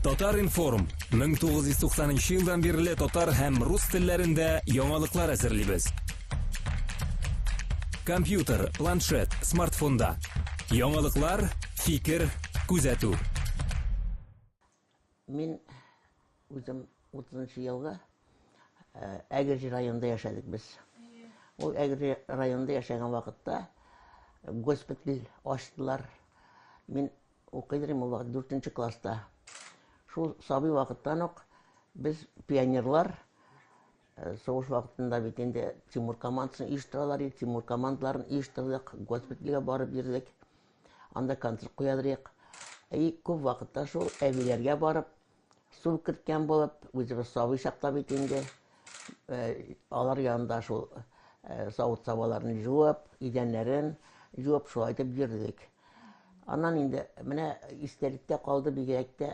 Татар-информ 1990 елдан бирле татар һәм рус телләрендә яңалыклар әзерлибез. Компьютер, планшет, смартфонда. Яңалыклар, фикер, күзәтү. Мин үзем 30 елгы Әгерҗе районында яшәдек без. Ул Әгерҗе районында яшәгән вакытта госпиталь ачтылар. Мин Укыйдыр идем ул вакыт дүртенче класста. Шул сабый вакыттан ук без пионерлар э, сугыш вакытында бит инде Тимур командасын оештыралар иде. Тимур командаларын оештырдык, госпитальгә барып йөрдек. Анда концерт куядыр идек. И күп вакытта шул әбиләргә барып, су керткән булып, үзебез сабый чакта бит инде, э, алар янында шул э, савыт-сабаларын жуып, идәннәрен жуып, шулай итеп йөрдек. Аннан инде менә истәлектә калды бигрәк тә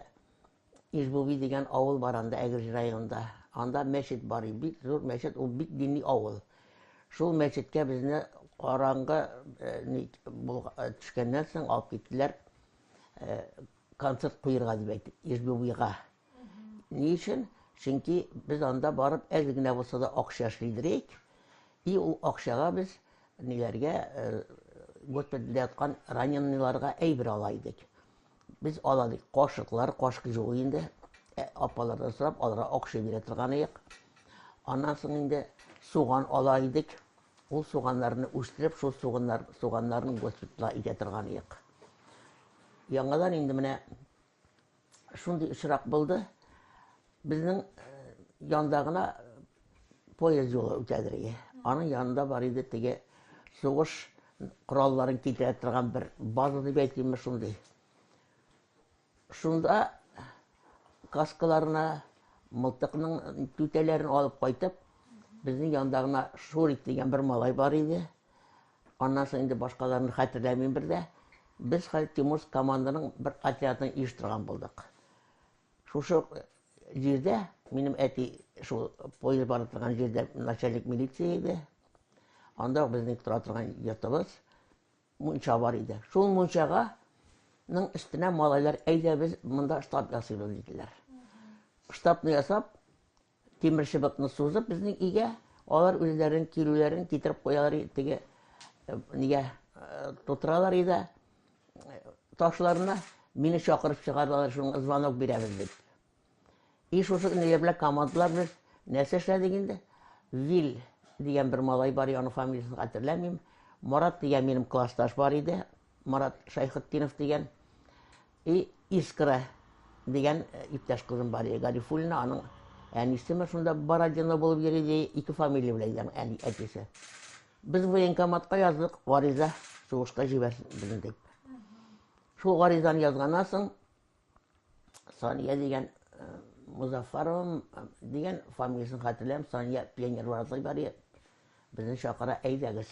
Ижбуби дигән авыл бар анда Әгерҗе районында. Анда мәчет бар, бик зур мәчет, ул бик дини авыл. Шул мәчеткә безне караңгы э, э, төшкәннән соң алып киттеләр э, концерт куерга дип әйтеп, Ижбубига. Ни өчен? Чөнки без анда барып әз генә булса да акча эшлидерик. И ул акчага без ниләргә э, госпитальдә яткан раненыйларга әйбер ала идек. Без ала идек кашыклар, кашык юк инде. Ә, апалардан сорап, аларга акча бирә торган идек. Аннан соң инде суган ала идек. Ул суганнарны үстереп, шул суганнар, суганнарны госпитальгә илтә торган идек. Яңадан инде менә шундый очрак булды. Безнең э, янда гына поезд юлы үтәдер иде. Аның янында бар иде теге сугыш коралларын китерә торган бер база дип әйтимме шундый. Шунда каскаларына, мылтыкның түтәләрен алып кайтып, безнең янда гына Шурик дигән бер малай бар иде. Аннан соң инде башкаларны хәтерләмим бер дә. Без хәзер Тимурск команданың бер отрядын оештырган булдык. Шушы җирдә минем әти шул поезд бара торган җирдә начальник милиция иде. Анда безнең тора торган йортыбыз, мунча бар иде. Шул мунчага ның өстенә малайлар әйдә без монда штаб ясыйбыз диделәр. Штабны ясап, Тимер чыбыкны сузып безнең өйгә, алар үзләренең килүләрен китереп куялар теге э, нигә э, тутыралар иде э, ташларына мине чакырып чыгардылар шуңа звонок бирәбез дип. И шушы ниләр белән командалар без нәрсә эшләдек инде? Вил дигән бер малай бар, аның фамилиясен хәтерләмим. Марат дигән минем классташ бар иде. Марат Шайхетдинов дигән. И Искра дигән э, иптәш кызым бар иде, Гарифуллина, аның әнисеме шунда Бородино булып йөри ди, ике фамилия белән иде аның әни, әтисе. Без военкоматка яздык, гариза, сугышка җибәрсен безне дип. Шул гаризаны язганнан соң Сания дигән э, Музафарова э, дигән фамилиясен хәтерләмим, Сания пионер вожатый бар иде. Безне чакыра, әйдәгез.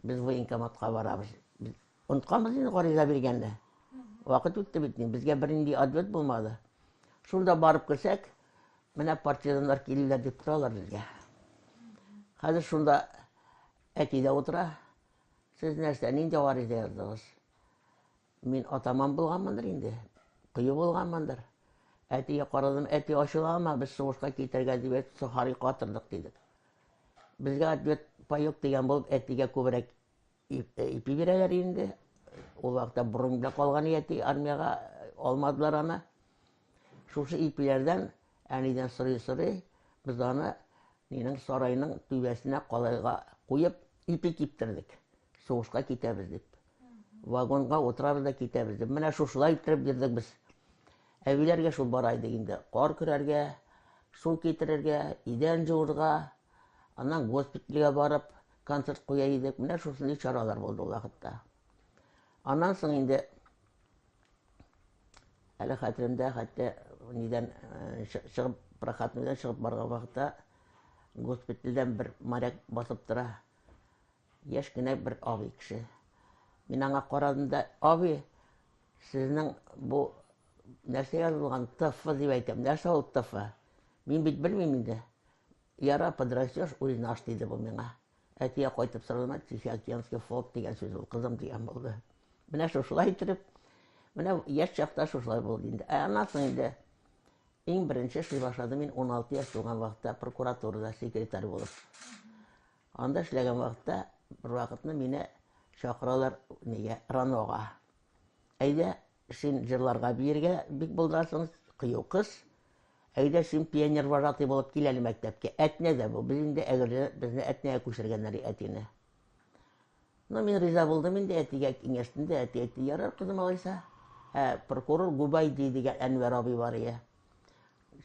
Без военкоматка барабыз. Без онытканбыз инде гариза биргәнне. Вакыт үтте бит инде, безгә бернинди ответ булмады. Шунда барып керсәк, менә партизаннар килделәр дип торалар безгә. Хәзер шунда әти дә утыра. Сез нәрсә, нинди гариза яздыгыз? Мин атаман булганмындыр инде, кыю булганмындыр. Әтигә карадым, әти ачуланма, без сугышка китәргә дип әйт, сохари катырдык дидек. Безгә ответ паёк дигән булып әтигә күбрәк э, ипи бирәләр инде. Ул вакытта бронь белән калган әти армиягә э, алмадылар аны. Шушы ипиләрдән әнидән сорый-сорый без аны нинең сарайның түбәсенә калайга куеп ипи киптердек. Сугышка китәбез дип. Вагонга утырабыз да китәбез дип. Менә шушылай иттереп йөрдек без. Әбиләргә шул бара идек инде. Кар көрәргә, су китерергә, идән җуырга, аннан госпитальгә барып концерт куя идек. Менә шушындый чаралар булды ул вакытта. Аннан соң инде әле хәтеремдә, хәтта нидән э, чыгып, проходныйдан чыгып барган вакытта госпитальдән бер моряк басып тора. Яшь кенә бер абый кеше. Мин аңа карадым да, абый, сезнең бу нәрсә язылган ТФ дип әйтәм. Нәрсә ул ТФ? Мин бит белмим инде. Яра, подрастешь, узнашь, диде бу миңа. Әтигә кайтып сорадым, Тихоокеанский флот дигән сүз ул, кызым дигән булды. Менә шушылай иттереп, менә яшь чакта шушылай булды инде. Ә аннан соң инде. Иң беренче эшли башладым мин 16 яшь тулган вакытта прокуратурада секретарь булып. Анда эшләгән вакытта бер вакытны мине чакыралар нигә, РАНОга. Әйдә, син җырларга биергә бик булдырасың, кыю кыз. Әйдә, син пионер вожатый булып кил әле мәктәпкә. Әтнәдә бу. Без инде Әгерҗе, безне Әтнәгә күчергәннәр әтине. Ну, мин риза булдым инде, әтигә киңәштем дә, әти әйтте, ярар, кызым, алайса. Ә прокурор Губайди дигән Әнвәр абый бар ие.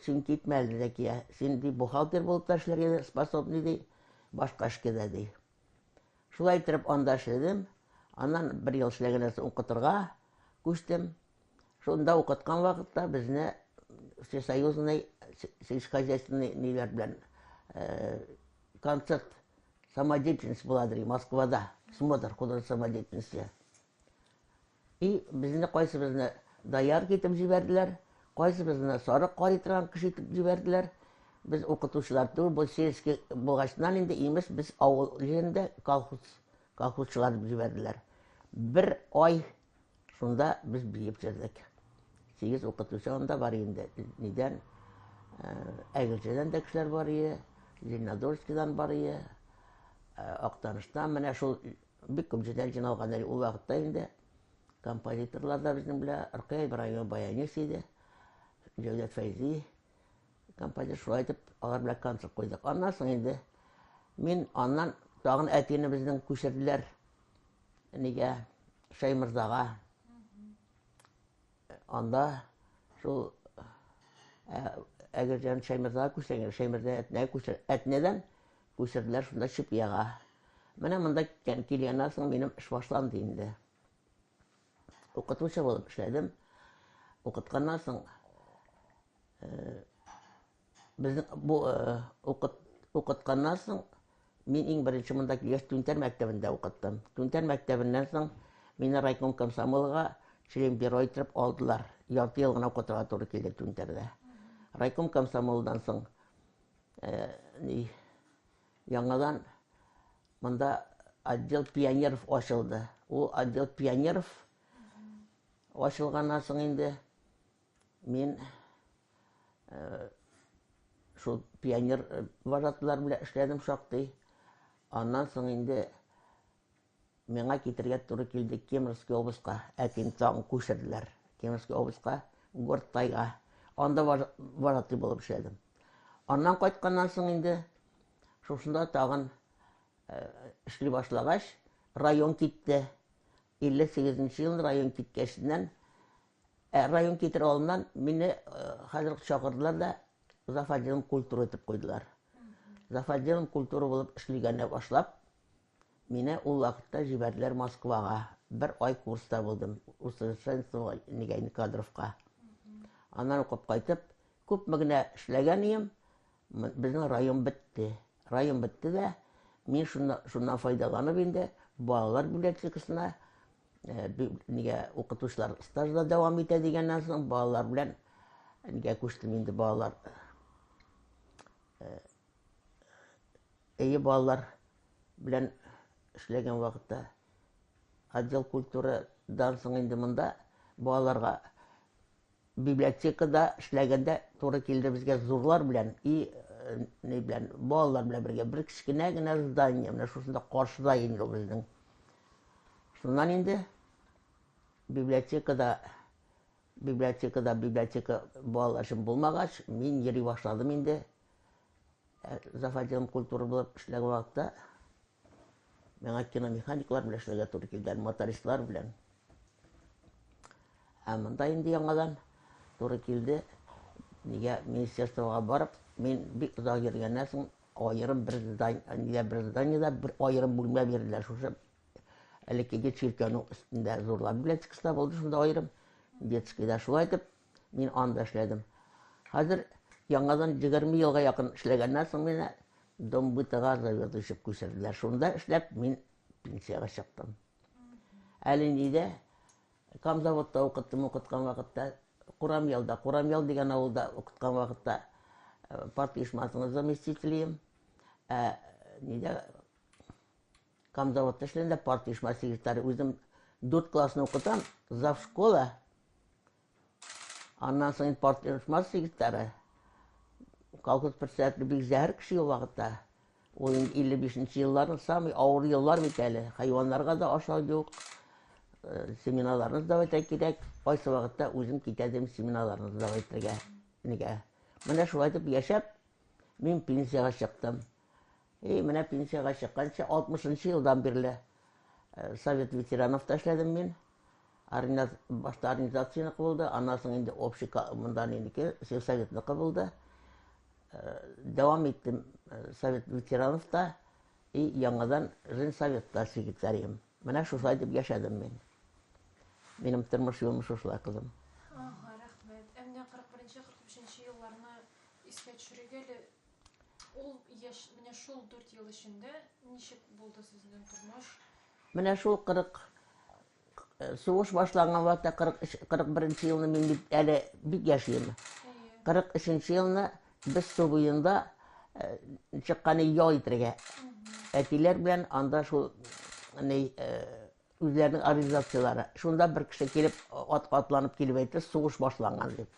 Син китмә әле, Зәкия. Син, ди, бухгалтер булып та эшләргә способный, ди, башка эшкә дә, ди. Шулай иттереп анда эшләдем. Аннан бер ел эшләгәннән соң укытырга күчтем. Шунда укыткан вакытта безне всесоюзный сельскохозяйственный ниләр белән концерт самодеятельность буладыр Москвада, смотр художественной самодеятельности. И безне кайсыбызны доярка итеп җибәрделәр, кайсыбызны сарык карый торган кеше итеп җибәрделәр. Без укытучылар түгел, бу сельский булгачыннан инде имеш без авыл җирендә колхоз, колхозчылар дип җибәрделәр. Бер ай шунда без биеп йөрдек. Сигез укытучы анда бар инде. Нидән? Әгерҗедән дә кешеләр бар иде, Зеленодольскидан бар иде, Актаныштан менә шул бик күп җирдән җыйналган иде. Ул вакытта инде композиторлар да безнең белән Ркыя Ибраһимова баянист иде, Җәүдәт Фәйзи композитор. Шулай итеп алар белән концерт куйдык. Аннан соң инде мин аннан тагын әтине безнең күчерделәр. Нигә? Шәйморзага. Анда шул Әгерҗән Шәйморзага күчергән, Шәйморза Әтнәгә күчер, Әтнәдән күчерделәр шунда Чепьяга. Менә монда килгәннән соң минем эш башланды инде. Укытучы булып эшләдем. Укытканнан соң Безнең бу укыт, укытканнан соң мин иң беренче монда килгәч Түнтәр мәктәбендә укыттым. Түнтәр мәктәбеннән соң мине райком комсомолга член бюро итеп алдылар. Ярты ел гына укытырга туры килде Түнтәрдә. Райком комсомолдан соң ни, яңадан монда отдел пионеров ачылды. Ул отдел пионеров ачылганнан соң инде Мин шул пионер вожатылар белән эшләдем шактый. Аннан соң инде миңа китергә туры килде Кемеровский областька. Әтием тагын күчерделәр. Кемеровский областька, город Тайга. Анда вожатый булып эшләдем. Аннан кайтканнан соң инде шушында тагын эшли башлагач, район китте. 58 нче елны район киткәченнән Ә район китер алдыннан мине хәзер чакырдылар да зав отделом культуры итеп куйдылар. Зав отделом культуры булып эшлигәнне башлап, мине ул вакытта җибәрделәр Москвага. Бер ай курста булдым, усовершенствование кадровка. Аннан укып кайтып, күпме генә эшләгән идем, безнең район бетте. Район бетте дә, мин шуннан файдаланып инде балалар библиотекасына нигә укытучылар стажда дәвам итә дигәннән соң балалар белән нигә күчтем инде балалар әйе балалар белән эшләгән вакытта отдел культурадан соң инде монда балаларга библиотекада эшләгәндә туры килде безгә зурлар белән и ни белән балалар белән бергә бер кечкенә генә здание менә шушында каршыда инде ул безнең. Шуннан инде библиотекада библиотекада библиотека балалар өчен булмагач, мин йөри башладым инде. Зав отделом культуры булып эшләгән вакытта миңа киномеханиклар белән эшләргә туры килде, мотористлар белән. Ә монда инде яңадан туры килде. Нигә министерствога барып, мин бик озак йөргәннән соң аерым бер здание, нигә бер зданиедә бер аерым бүлмә бирделәр. Шушы элеккеге чиркәүнең өстендә зурлар библиотекасы да булды шунда аерым. Детскийда шулай итеп мин анда эшләдем. Хәзер яңадан 20 елга якын эшләгәннән соң мине Дом бытыга заведующий күчерделәр. Шунда эшләп мин пенсиягә чыктым. Әле нидә Камзаводта укыттым, укыткан вакытта Курамьялда, Курамьял дигән авылда укыткан вакытта э, парт оешмасының заместителем. Ә нидә Камзаводта эшләгәндә парт оешма секретаре. Үзем дүрт классны укытам, завшкола. Аннан соң инде партия оешмасы секретаре, колхоз председателе бик зәһәр кеше ул вакытта. Ул инде 55 нче елларның самый авыр еллар бит әле. Хайваннарга да ашау юк. Э, семеналарны сдавать итәргә кирәк. Кайсы вакытта үзем китә идем семеналарны сдавать итәргә. Нигә? Менә шулай итеп яшәп, мин пенсиягә чыктым. И менә пенсиягә чыкканчы 60 нчы елдан бирле э, Совет ветеранов та эшләдем мин. Башта организацияныкы булды, аннан соң инде общий монда нинеке, сельсоветныкы булды. Э, дәвам иттем э, Совет ветеранов та и яңадан женсоветта секретарем. Менә шушылай дип яшәдем мин. Минем тормыш юлым шушылай, кызым. Ага, рәхмәт. Ә менә 41-45 елларны искә төшерик әле. Ул яшь, менә шул 4 ел эчендә ничек булды сезнең тормыш? Менә шул 40 э, сугыш башланган вакытта 43 41 елны мин бит әле бик яшь идем. 43 елны без су буенда э, чыккан ял итәргә. Әтиләр белән анда шул ни э, үзләренең организацияләре. Шунда бер кеше килеп, атка атланып килеп әйтте, сугыш башланган дип.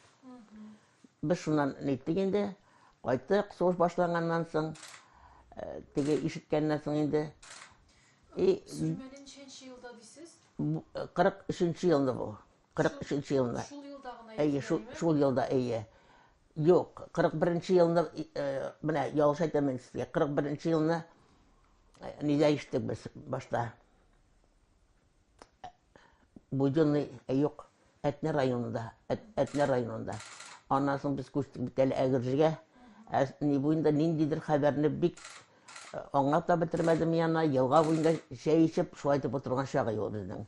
Без шуннан ниттек инде, кайттык сугыш башланганнан соң, э, теге ишеткәннән соң инде. И Сүрмәле ничәнче елда дисез? 43 елны бу. 43 елны. Шул елда гына. Әйе, шул, шул елда, әйе. Юк, 41 елны, э, менә ялгыш әйтәм мин сезгә, 41 елны э, нидә ишеттек без башта. Буденный, э, юк, Әтнә районында, Әтнә районында. Аннан соң без күчтек бит әле Әгерҗегә. Ә ни буенда ниндидер хәбәрне бик э, аңлап та бетермәдем мин аны. Елга буенда чәй эчеп, шулай итеп утырган чагы ул безнең.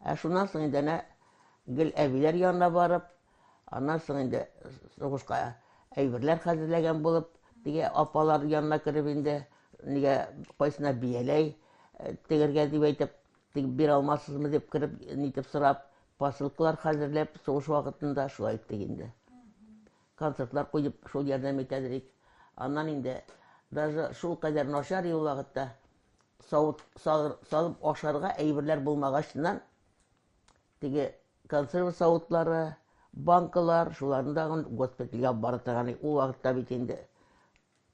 Ә шуннан соң инде әнә гел әбиләр янына барып, аннан соң инде сугышка әйберләр хәзерләгән булып, теге апалар янына кереп инде, нигә кайсына бияләй э, тегергә дип әйтеп, тегеп бирә алмассызмы дип кереп, нитеп сорап, посылкалар хәзерләп, сугыш вакытында шулай иттек инде. Концертлар куеп, шул ярдәм итә идек. Аннан инде даже шул кадәр начар ел вакытта савыт салып ашарга әйберләр булмагачыннан теге консерва савытлары, банкалар, шуларны тагын госпитальгә алып бара торган. Ул вакытта бит инде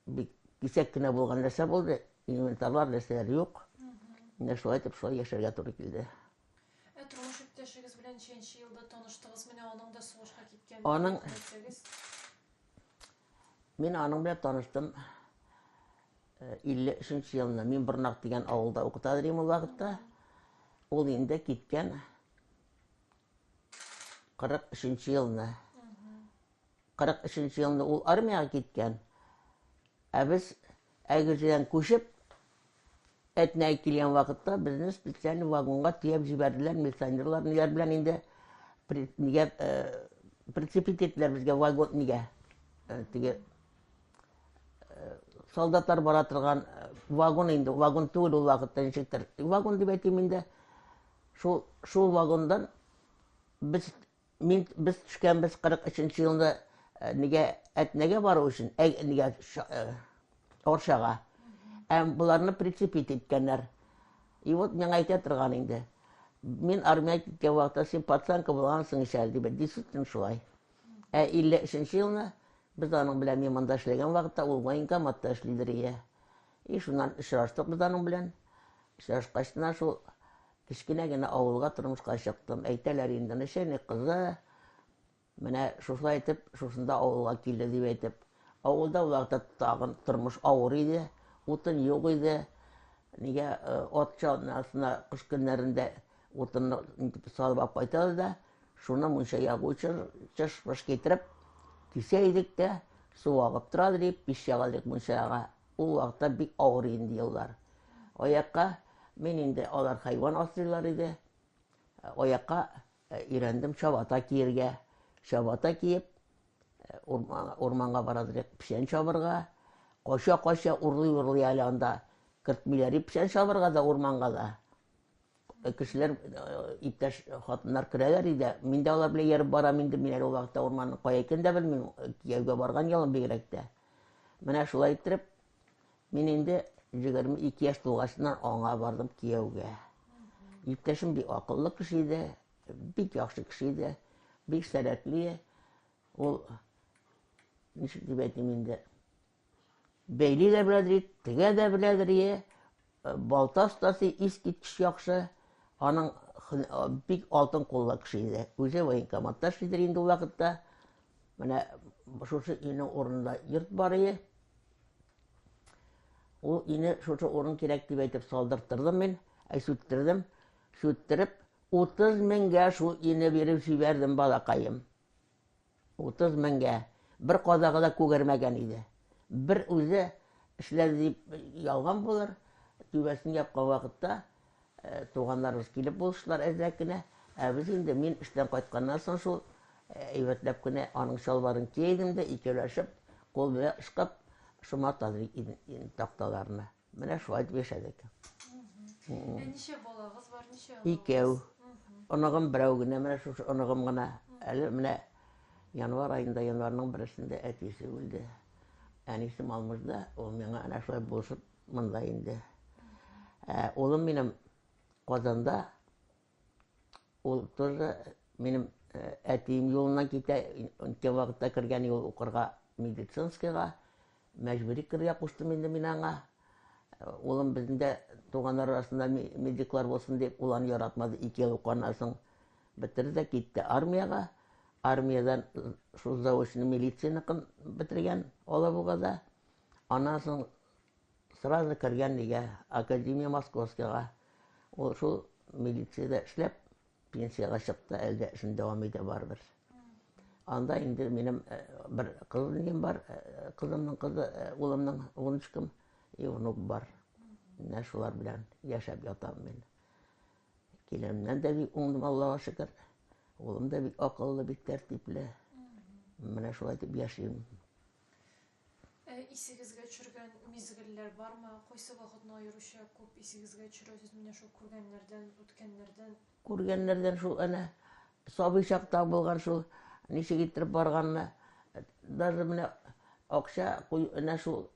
бик кисәк кенә булган нәрсә булды. Инвентарлар, нәрсәләр юк. Менә шулай итеп шулай яшәргә туры килде. Ә тормыш иптәшегез белән ничәнче елда таныштыгыз? Менә аның да сугышка киткәнен Аның Мин аның белән таныштым 53 елны. Мин Борнак дигән авылда укыта идем ул вакытта. Ул инде киткән 43 елны. 43 елны ул армиягә киткән. Ә без Әгерҗедән күчеп, Әтнәгә килгән вакытта безне специальный вагонга төяп җибәрделәр, милиционерлар ниләр белән инде нигә э, прицепить иттеләр безгә вагон нигә э, теге э, солдатлар бара торган вагон инде, вагон түгел ул вакытта ничектер. Вагон дип әйтим инде. Шул шул вагондан без Мин без төшкәнбез 43 нче елны э, нигә Әтнәгә бару өчен, ә, нигә э, Оршага. Ә боларны прицепить иткәннәр. И вот миңа әйтә торган инде. Мин армиягә киткән вакытта син пацанка булгансың ич әле дип. Действительно шулай. Ә 53 елны без аның белән мин монда эшләгән вакытта ул военкоматта эшлидер ие. И шуннан очраштык без аның белән. Очрашкач кына шул Кечкенә генә авылга тормышка чыктым. Әйтәләр инде, начальник кызы менә шушылай итеп шушында авылга килде дип әйтеп. Авылда ул вакытта тагын тормыш авыр иде, утын юк иде. Нигә э, ат чанасына кыш көннәрендә утынны нитеп салып алып кайтабыз да, шуны мунча ягу өчен чыш-пыш китереп кисә идек тә, су агып тора дип, пич яга идек мунчага. Ул вакытта бик авыр инде еллар. Аякка мин инде алар хайван асрыйлар иде. Аякка э, өйрәндем чабата киергә. Чабата киеп э, урманга бара идек печән чабырга. Кача-кача урлый-урлый әле анда кертмиләр печән чабырга да урманга да. Э, кешеләр иптәш хатыннар керәләр иде. Мин дә алар белән ияреп барам инде. Мин әле ул вакытта урманның кая икәнен дә белмим. Кияүгә барган елым бигрәк тә. Менә шулай иттереп, мин инде 22 яшь тулгачыннан аңа бардым кияүгә. Иптәшем бик акыллы кеше иде, бик яхшы кеше иде, бик сәләтле. Ул ничек дип әйтим инде, бәйли дә беләдер, тегә дә беләдер, балта остасы искиткеч яхшы. Аның бик алтын куллы кеше иде. Үзе военкоматта эшлидер инде ул вакытта. Менә шушы өйнең урынында йорт бар иде. Ул өйне шушы урын кирәк дип әйтеп салдырттырдым мин, әй сүттердем. Сүттереп, 30 меңгә шул өйне биреп җибәрдем, балакаем. 30 меңгә. Бер кадагы да күгәрмәгән иде. Бер үзе эшләде дип ялган булыр. Түбәсен япкан вакытта э, туганнарыбыз килеп булыштылар әзрәк кенә. Ә без инде мин эштән кайтканнан соң шул э, әйбәтләп кенә аның чалбарын кия идем дә икәүләшеп кул белән ышкып шомарта идек такталарны. Менә шулай итеп яшәдек. Ә ничә балагыз бар, ничә оныгыгыз? Икәү. Оныгым берәү генә, менә шушы оныгым гына. Әле менә январь аенда, январьның берсендә әтисе үлде. Әнисе Малмыжда, ул миңа әнә шулай булышып монда инде. Ә, улым минем Казанда, ул тоже минем әтием юлыннан китә, үткән вакытта кергән юл укырга медицинскийга, мәҗбүри керергә куштым инде мин аңа. Улым безнең дә туганнар арасында медиклар булсын дип, ул аны яратмады, 2 ел укыганнан соң бетерде дә китте армиягә. Армиядән шул заочный милицияныкын бетергән Алабугада. Аннан соң сразу кергән нигә, Академия Московскийга. Ул шул милициядә эшләп, пенсиягә чыкты, әле дә эшен дәвам итә барыбер. Анда инде минем э, бер кызым бар, э, кызымның кызы, э, улымның внучкам и внук бар. Менә шулар белән яшәп ятам мин. Киленемнән дә бик уңдым, Аллага шөкер. Улым да бик акыллы, бик тәртипле. Менә шулай итеп яшим. Ә исегезгә төшергән мизгелләр бармы? Кайсы вакытны аеруча күп исегезгә төшерәсез менә шул күргәннәрдән, үткәннәрдән? Күргәннәрдән шул әнә сабый чакта булган шул ничек иттереп барганны. Даже менә акча кую әнә шул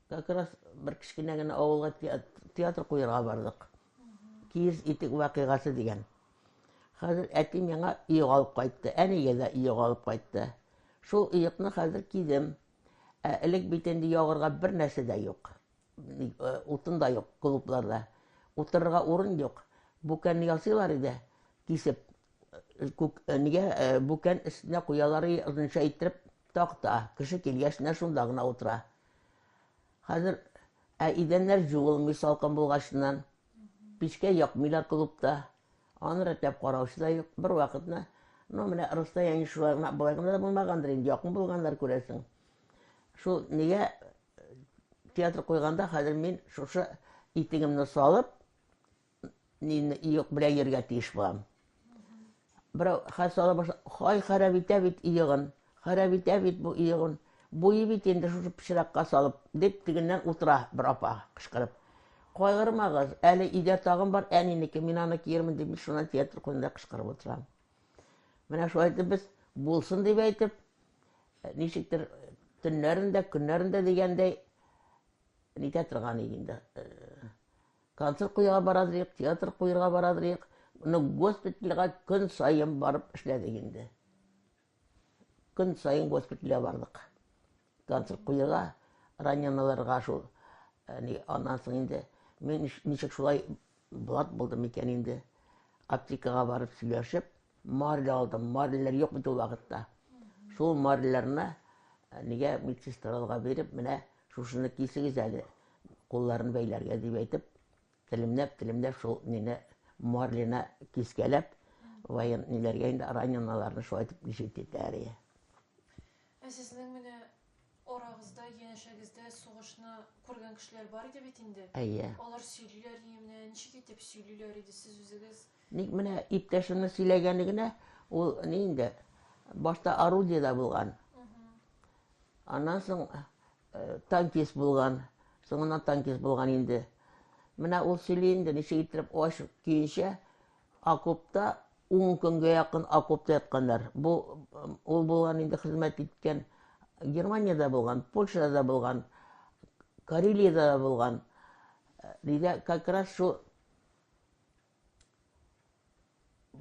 как раз бер кечкенә генә авылга театр куярга бардык. Киез итек вакыйгасы дигән. Хәзер әти миңа оек алып кайтты, әнигә дә оек алып кайтты. Шул оекны хәзер кидем. Ә элек бит инде ягырга бер нәрсә дә юк. Э, утын да юк клубларда. Утырырга урын юк. Бүкәнне ясыйлар иде, кисеп. Э, күк, э, нигә бүкән өстенә куялар озынча иттереп такта. Кеше килгәч менә шунда гына утыра. Хәзер ә идәннәр җуылмый салкын булгачыннан. Пичкә якмыйлар клубта. Аны рәтләп караучы да юк. Бер вакытны, ну менә расстояние шулай гына, болай гына да булмагандыр инде, якын булганнар күрәсең. Шул нигә театр куйганда хәзер мин шушы итегемне салып, нине юк белән йөрергә тиеш булам. Берәү хәл сала башла, хай харап итә бит иегын, харап итә бит бу иегын. Буе бит инде шушы пычракка салып, дип тегеннән утыра бер апа кычкырып. Кайгырмагыз, әле өйдә тагын бар әнинеке, мин аны киермен дип, мин шуннан театр куенда кычкырып утырам. Менә шулай итеп без булсын дип әйтеп, ничектер төннәрен дә, көннәрен дә дигәндәй нитә торган идек инде. Концерт куярга барадык, театр куярга барадык. Ну, госпитальгә көн саен барып эшләдек инде. Көн саен госпитальгә бардык. Концерт куярга, раненаларга шул. Ни, аннан соң инде мин ничек шулай блат булдым икән инде. Аптекага барып сөйләшеп, марля алдым. Марлялар юк бит ул вакытта. Шул марляларны нигә медсестраларга биреп, менә шушыны кисегез әле, кулларын бәйләргә дип әйтеп, телемләп-телемләп шул мине марлина кискәләп, воен ниләргә инде раненаларны шулай итеп лечить итәр иде. Ә сезнең менә арагызда, янәшәгездә сугышны күргән кешеләр бар иде бит инде. Әйе. Алар сөйлиләр иде, менә ничек итеп сөйлиләр иде, сез үзегез? Ник менә иптәшемнең сөйләгәне генә, ул ни инде, башта орудиедә булган. Аннан соң танкист булган, соңыннан танкист булган инде. Менә ул сөйли инде, ничек иттереп ач көенчә окопта 10 көнгә якын окопта ятканнар. Бу ул булган инде хезмәт иткән Германиядә булган, Польшада да булган, Карелиядә дә булган. Нидә как раз шул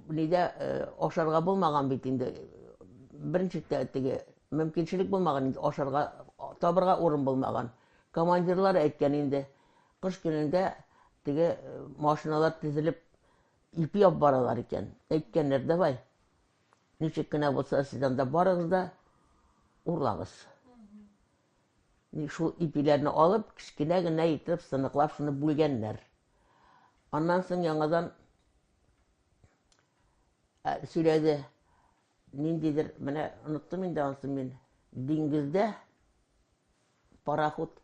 нидә ашарга булмаган бит инде. Беренче теге мөмкинчелек булмаган инде ашарга табырга урын булмаган. Командирлар әйткән инде, кыш көнендә теге машиналар тезелеп ипи алып баралар икән. Әйткәннәр, давай, ничек кенә булса сез анда барыгыз да урлагыз. Шул ипиләрне алып, кечкенә генә итеп сыныклап шуны бүлгәннәр. Аннан соң яңадан сөйләде. Ниндидер, менә оныттым инде ансын мин. Диңгездә пароход,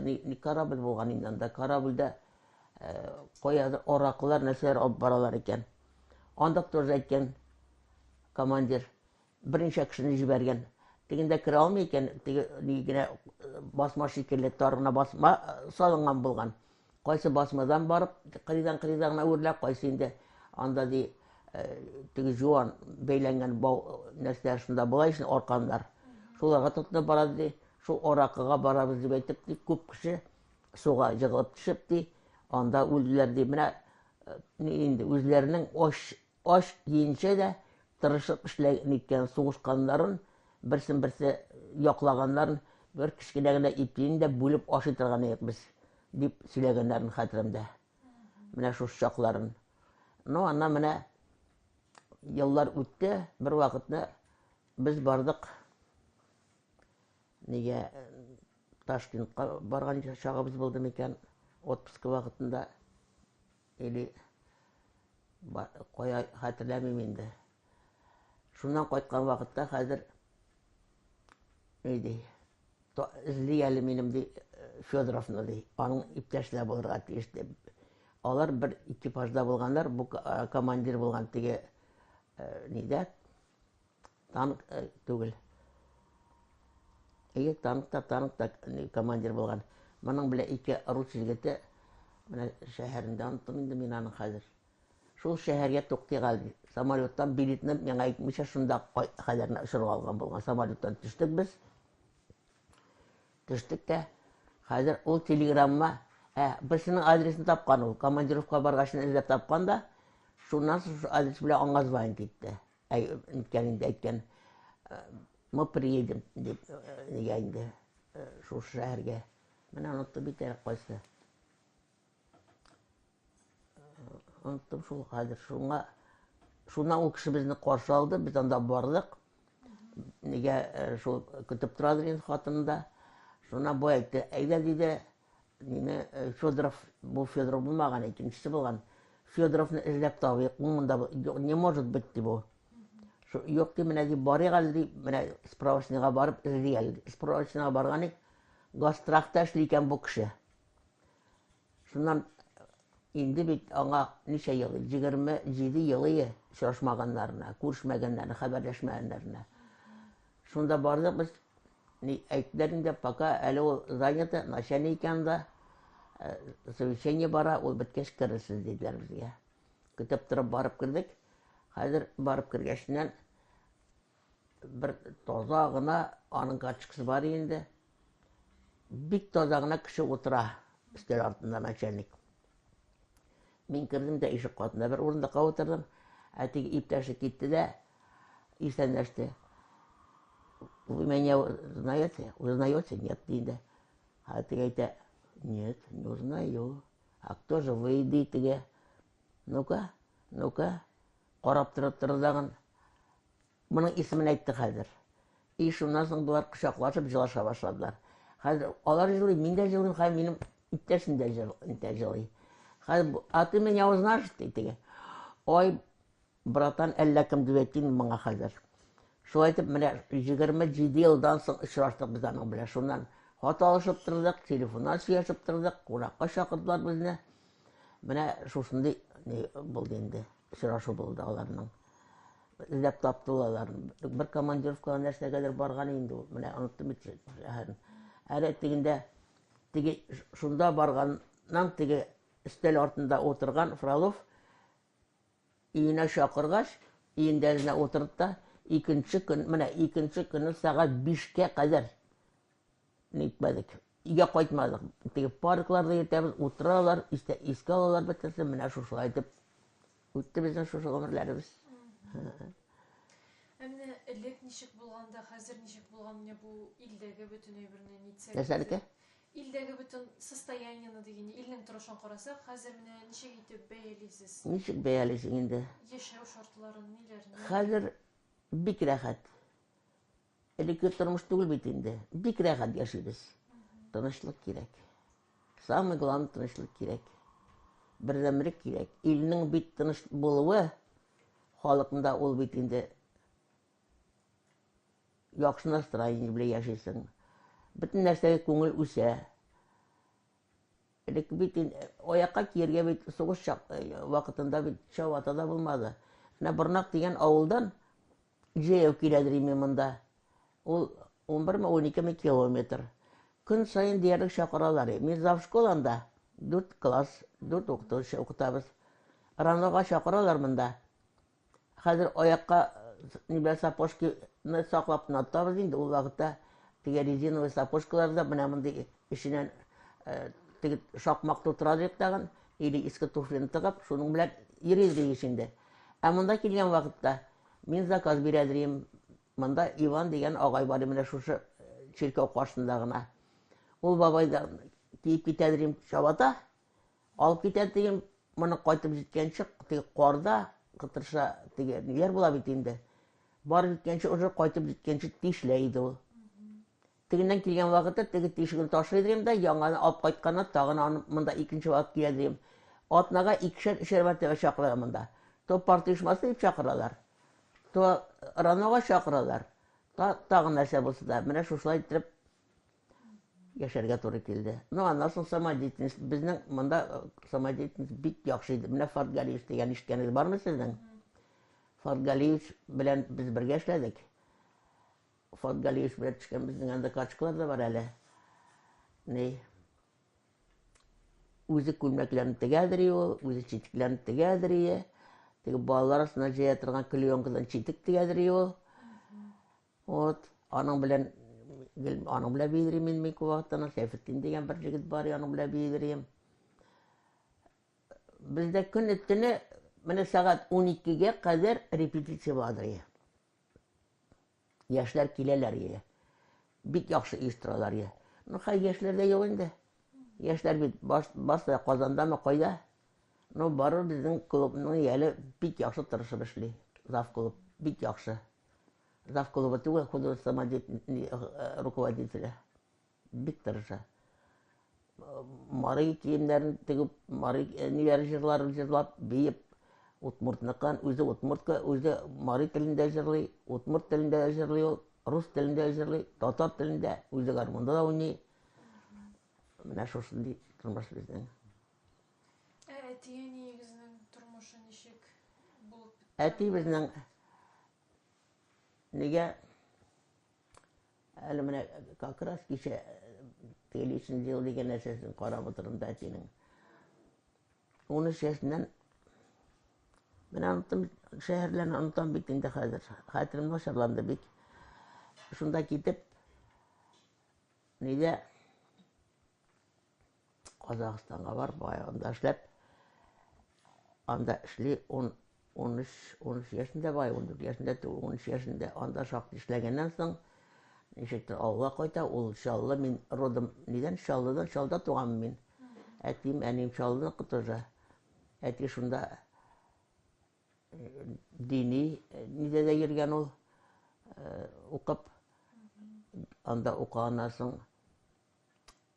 не, не корабль булган инде анда, корабльдә каядыр аракылар, нәрсәләр алып баралар икән. Анда тоже әйткән командир, берничә кешене җибәргән. Тегендә керә алмый икән, теге ни генә басма шикелле тар гына басма салынган булган. Кайсы басмадан барып, кырыйдан-кырыйдан гына үрелә, кайсы инде анда ди теге жуан бәйләнгән бау нәрсәләр шунда була ичен арканнар. Шуларга тотынып бара ди. Шул аракыга барабыз дип әйтеп ди, күп кеше суга җыгылып төшеп ди, анда үлделәр ди. Менә инде үзләренең ач Ач көенчә дә тырышып эшләгән икән, сугышканнарын, берсен-берсе яклаганнарын бер кечкенә генә ипиен дә бүлеп ашый торган идек без, дип сөйләгәннәрен хәтеремдә. Менә шушы чакларын. Ну, аннан менә еллар үтте, бер вакытны без бардык нигә Ташкентка барган чагыбыз булды микән, отпуск вакытында. Или кая хәтерләмим инде. Шуннан кайткан вакытта хәзер ни ди, эзли әле минем ди Федоровны ди, аның иптәшләре булырга тиеш дип. Алар бер экипажда булганнар, бу командир булган теге нидә, Танк э, түгел. Әйе, танк та, танк та командир булган. Моның белән ике рус егете менә шәһәрендә оныттым инде мин аның хәзер. Шул шәһәргә туктыйк әле. Самолеттан билетны миңа әйтмичә шунда хәзерне очырып алган булган. Самолеттан төштек без. Төштек тә, хәзер ул телеграмма, ә, берсенең адресын тапкан ул, командировка баргач эзләп тапкан да, шуннан соң шул адрес белән аңа звонить итте. Әйткән инде, әйткән, мы приедем, дип, нигә инде, шушы шәһәргә. Менә оныттым бит әле кайсы. Оныттым шул хәзер. Шуңа, шуннан ул кеше безне каршы алды, без анда бардык. Нигә шул көтеп торадыр инде хатыны да. Шуннан бу әйтте, әйдә, диде, Мине э, Федоров, бу Федоров булмаган, икенчесе булган. Федоровны эзләп табыйк, ул монда не может быть ди бу. Юк ди, менә ди, барыйк әле ди, менә справочныйга барып эзлик әле. Справочныйга барган ик, Гострахта эшли икән бу кеше. Шуннан инде бит аңа ничә ел, 27 ел ие очрашмаганнарына, күрешмәгәннәренә, хәбәрләшмәгәннәренә. Шунда бардык без, Ни әйттеләр инде, пока әле ул занято, начальник икән анда, э, совещание бара, ул беткәч керерсез, диделәр безгә. Көтеп торып барып кердек. Хәзер барып кергәченнән бер таза гына, аның карточкасы бар инде. Бик таза гына кеше утыра өстәл артында начальник. Мин кердем дә ишек катында бер урындыкка утырдым. Ә теге иптәше китте дә исәнләште. Вы меня знаете? Узнаете? Нет, диде. А теге әйтә, нет, не узнаю. А кто же вы, ди теге. Ну-ка, ну-ка, карап торып торды тагын. Моның исемен әйтте хәзер. И шуннан соң болар кочаклашып җылаша башладылар. Хәзер алар җылый, мин дә җылыйм, хәзер минем иптәшем дә җылый. Хәзер, а ты меня узнаешь, ди теге. Ой, Братан, әллә кем дип әйтим моңа хәзер. Шулай итеп, менә 27 елдан соң очраштык без аның белән. Шуннан хат алышып тордык, телефоннан сөйләшеп тордык, кунакка чакырдылар безне. Менә шушындый ни булды инде, очрашу булды аларның. Эзләп таптылар аларны. Бер командировкага нәрсәгәдер барган инде ул. Менә оныттым бит шәһәрен. Әле тегендә теге шунда барганнан теге өстәл артында утырган Фролов Өенә чакыргач, өендә генә утырды да, икенче көн, менә икенче көнне сәгать бишкә кадәр нитмәдек. Өйгә кайтмадык. Теге паркларда йөртәбез, утыралар, истә, искә алалар бөтенесе. Менә шушылай итеп үтте безнең шушы гомерләребез. Ә менә элек ничек булган да, хәзер ничек булган менә бу илдәге бөтен әйберне нитсәк. Нәрсәнеке? Илдәге бөтен состояниены дигән, илнең торышын карасак, хәзер менә ничек итеп бәялисез? Ничек бәялисең инде? Яшәү шартларын, ниләрне? Хәзер бик рәхәт. Элекке тормыш түгел бит инде. Бик рәхәт яшибез. Тынычлык кирәк. Самый главный тынычлык кирәк. Бердәмлек кирәк. Илнең бит тыныч булуы халыкның да ул бит инде яхшы настроение белән яшисең. Бөтен нәрсәгә күңел үсә. Элек бит инде аякка киергә бит сугыш чак э, вакытында бит чабата да булмады. Менә Борнак дигән авылдан җәяү киләдер име монда. Ул 11-ме 12-ме километр. Көн саен диярлек чакыралар. Мин завшколанда 4 класс, 4 укытучы укытабыз. Ранога чакыралар монда. Хәзер аякка ни белән сапожкины саклап кына тотабыз инде. Ул вакытта теге резиновый сапожкаларда менә мондый эченнән теге шакмак тутыра идек тагын, или иске туфлины тыгып, шуның белән йөри идек инде. Ә монда килгән вакытта мин заказ бирә идем. Монда Иван дигән агай бар менә шушы чиркәү каршында гына. Ул бабай да киеп китә дим, чабата. Алып китә дигән, моны кайтып җиткәнче теге карда кытырша теге ниләр була бит инде. Барып җиткәнче уже кайтып җиткәнче тишлә иде ул. Тегеннән килгән вакытта теге тишеген ташлый дим дә, яңаны алып кайтканнан тагын аны монда икенче вакыт килә дим. Атнага икешәр, өчәр мәртәбә чакыралар монда. То партия оешмасы дип чакыралар, то ранога чакыралар, та тагын нәрсә булса да. Менә шушылай иттереп яшәргә туры килде. Ну, аннан соң самодеятельность. Безнең монда э, самодеятельность бик яхшы иде. Менә Фарт Галиевич дигән ишеткәнегез бармы сезнең? Фарт Галиевич белән без бергә эшләдек. Фарт Галиевич белән төшкән безнең анда карточкалар да бар әле. Ни? Үзе күлмәкләрне тегәдер ул, үзе читекләрне тегәдер ие. Теге балалар астына җәя торган клеенкадан читек тегәдер ул. Вот, аның белән гел аның белән биедерим мин мин күп вакытта Сәйфетдин дигән бер җегет бар, аның белән биедерим. Бездә көне төне менә сәгать 12-гә кадәр репетиция бардыр. Яшьләр киләләр ие. Бик яхшы оештыралар ие. Ну, хәзер яшьләр дә юк инде. Яшьләр бит барсы Казандамы, кайда? Ну, барыбер безнең клубның әле бик яхшы тырышып эшли. Зав клуб бик яхшы. Зав клубы түгел, художественный э, руководителе. Бик тырыша. Мари киемнәрен тегеп, мари э, ниләр җырларын җырлап, биеп, удмуртныкын, үзе удмуртка, үзе мари телендә җырлый, удмурт телендә дә җырлый ул, рус телендә дә җырлый, татар телендә, үзе гармунда да уйный. Менә шушындый тормыш безнең. Ә әти-әниегезнең тормышы ничек булып бетте? Әти безнең нигә әле менә как раз кичә теге личный дело дигән нәрсәсен карап утырдым да әтинең. 13 яшеннән менә оныттым, шәһәрләрне онытам бит инде хәзер. Хәтерем начарланды бик. Шунда китеп, нидә Казахстанга барып, анда эшләп, анда эшли, 13, 13 яшендә бай, 14 яшендә түгел, 13 яшендә анда шактый эшләгәннән соң, ничектер авылга кайта, ул Чаллы, мин родом нидән? Чаллыдан, Чаллыда туганмын мин. Әтием, әнием Чаллыныкы тоже. Әти шунда э, дини э, нидә дә йөргән ул, э, укып, анда укыганнан соң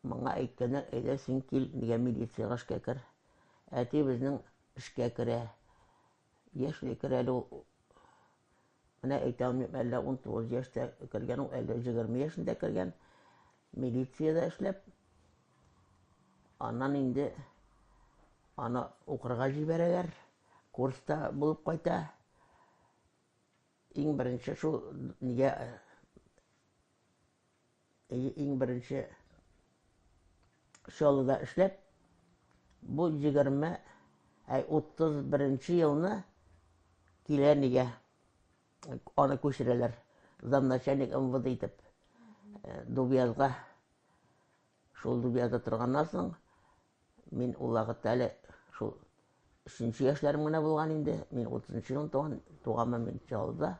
Моңа әйткәннәр, әйдә син кил, нигә милициягә эшкә кер. Әти безнең эшкә керә. Яшьли керә әле ул. Менә әйтә алмыйм, әллә 19 яшьтә кергән ул, әллә 20 яшендә кергән. Милициядә эшләп, аннан инде аны укырга җибәрәләр. Курста булып кайта. Иң беренче шул нигә Иң беренче Чаллыда эшләп, бу 20, әй 31 елны килә нигә? Аны күчерәләр. Замначальник МВД итеп. Э, Дубьязга. Шул Дубьязда торганнан соң, мин ул вакытта әле шул өченче яшьләрем генә булган инде. Мин 30 елны туган, туганмын мин Чаллыда.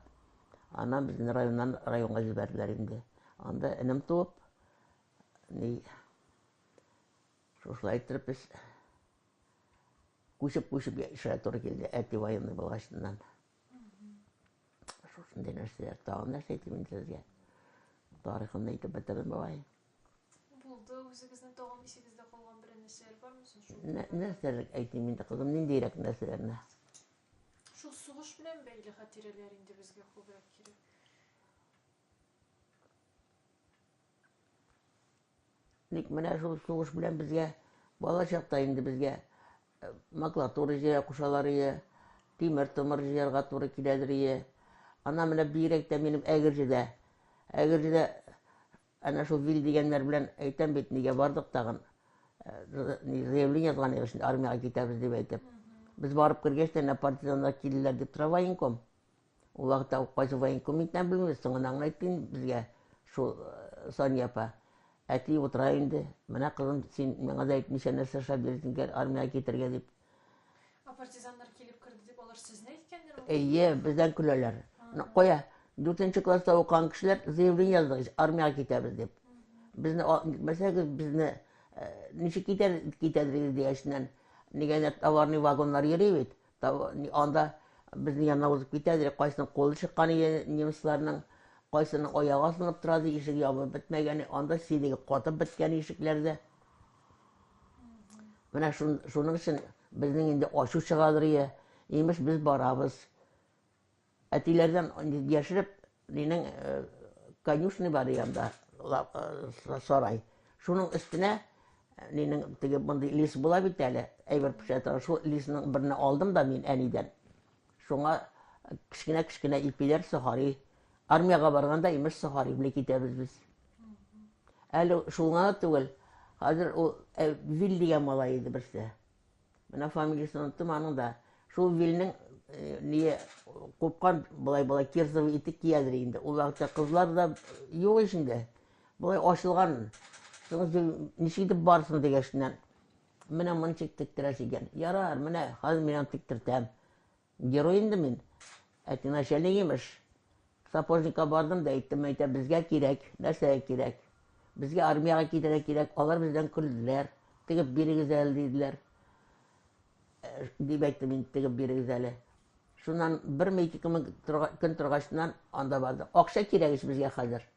Аннан безне районнан районга җибәрделәр инде. Анда энем туып, ни шушылай иттереп без күчеп-күчеп яшәргә туры килде, әти военный булгачыннан. Шушындый нәрсәләр. Тагын нәрсә әйтим инде сезгә? Тарихымны әйтеп бетердем бугай. Булды, үзегезнең тагын исегездә калган берәр нәрсәләр бармы соң шул? Нәрсәләр әйтим инде, кызым, ниндирәк нәрсәләрне? Шул сугыш белән бәйле хатирәләр инде безгә күбрәк кирәк. Ник менә шул сугыш белән безгә бала чакта инде безгә э, макулатура җыя кушалар ие, тимер-томыр җыярга туры киләдер ие. Аннан менә бигрәк тә минем Әгерҗедә. Әгерҗедә әнә шул Вил дигәннәр белән әйтәм бит, нигә бардык тагын. Э, заявление язган идек шунда армиягә китәбез дип әйтеп. Без барып кергәч тә, әнә партизаннар килделәр дип тора военком. Ул вакытта кайсы военком икәнен белмибез, соңыннан гына әйтте инде безгә шул э, Сания апа. Әти утыра инде. Менә кызым, син миңа да әйтмичә нәрсә эшләп йөрисең икән, армиягә китергә дип. Ә партизаннар килеп керде дип алар сезне әйткәннәрме? Әйе, бездән көләләр. Кая, дүртенче класста укыган кешеләр заявление яздык, армиягә китәбез дип. Безне мәсәгез, безне э, ничек китәр китәдер дигәченнән, нигә товарный вагоннар йөри бит. Анда безнең янына узып китәдер, кайсының кулы чыккан иде немецларның, кайсының аягы асылынып тора ди, ишеге ябылып бетмәгән, анда сидеге катып беткән ишекләрдә. Менә шуның өчен безнең инде ачу чыгадыр ие. Имеш, без барабыз. Әтиләрдән яшереп, нинең э, конюшня бар янда, э, сарай. Шуның өстенә э, нинең теге мондый лис була бит әле, әйбер пешә торган. Шул лисның берне алдым да мин әнидән. Шуңа кечкенә-кечкенә ипиләр сохари. Армиягә барганда имеш сохари белән китәбез без. Әле шул гына түгел. Хәзер ул Вил дигән малай иде берсе. Менә фамилиясен оныттым аның да. Шул Вилнең э, ние купкан болай-болай кирзовый итек киядер инде. Ул вакытта кызлар да юк ич инде. Болай ачылган. Соң ничек итеп барсын дигәченнән. Менә моны ничек тектерәсең икән. Ярар, менә хәзер мин аны тектертәм. Герой инде мин. Әти начальник имеш. Сапожникка бардым да әйттем, әйтә, безгә кирәк, нәрсәгә кирәк? Безгә армиягә китәргә кирәк, алар бездән көлделәр. Тегеп бирегез әле, диделәр. Э, дип әйттем мин, тегеп бирегез әле. Шуннан берме ике көн торгачыннан анда бардык. Акча кирәк ич безгә хәзер.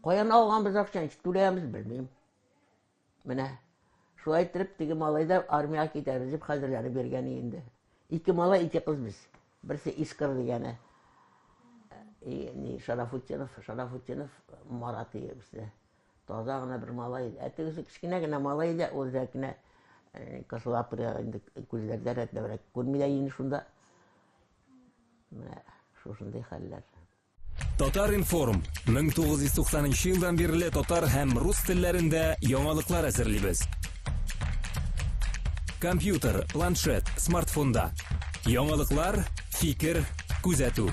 Каян алганбыз акчаны, ничек түләгәнбез, белмим. Менә шулай иттереп теге малай да армиягә китәбез дип хәзерләнеп йөргән инде. Ике малай, ике кыз без. Берсе Искр дигәне. И, ни, Шарафутдинов, Шарафутдинов Марат дигән берсе. Таза гына бер малай иде. Ә тегесе кечкенә генә малай иде, ул зәкенә э, косолапырга инде күзләрдә рәтләбрәк күрми дә инде шунда. Менә шушындый хәлләр. Татар-информ 1990 нчы елдан бирле татар һәм рус телләрендә яңалыклар әзерлибез. Компьютер, планшет, смартфонда. Яңалыклар, фикер, күзәтү.